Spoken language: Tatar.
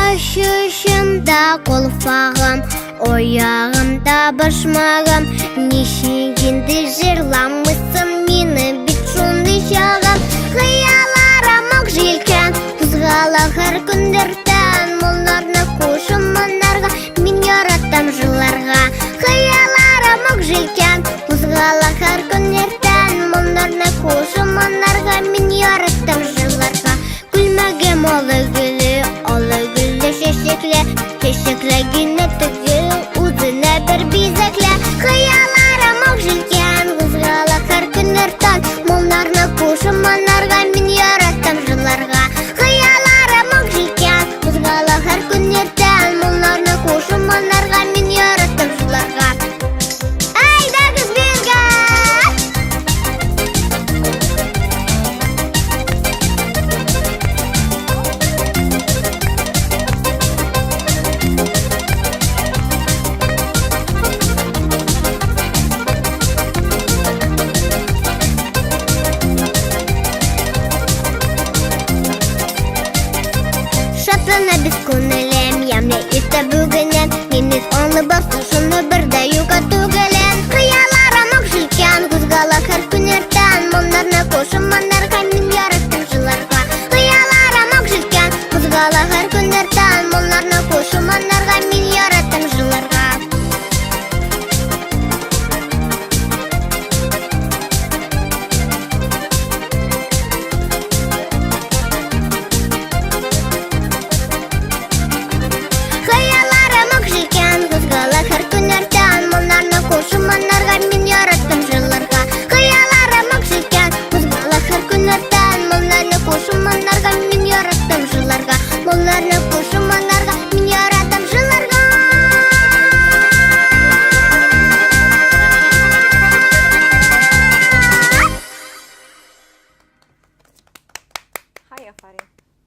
Баш очымда колфагым, аягымда башмагым. Ничек инде җырламыйсың, мине бит шундый чагым. Хыялларым ак җилкән, кузгала һәр көн иртән. Моңнарны кушым моннарга, мин яратам җырларга. Хыялларым ак җилкән, кузгала һәр көн иртән. Моңнарны кушым моннарга, мин яратам җырларга. Күлмәгем алы гөле, алы гөлле чәчәкле, чәчәкле генә түгел, үзенә бер бизәкле. Хыялларым ак җилкән, кузгала һәр көн иртән. Моңнарны кушым моннарга, мин яратам җырларга. Хыялларым ак җилкән, кузгала һәр көн иртән. Моңнарны кушым моннарга, мин яратам җырларга. Әйдәгез бергә! Шатлана без күңелем, ямьле иртә бүгенем. Мине аңлы басты.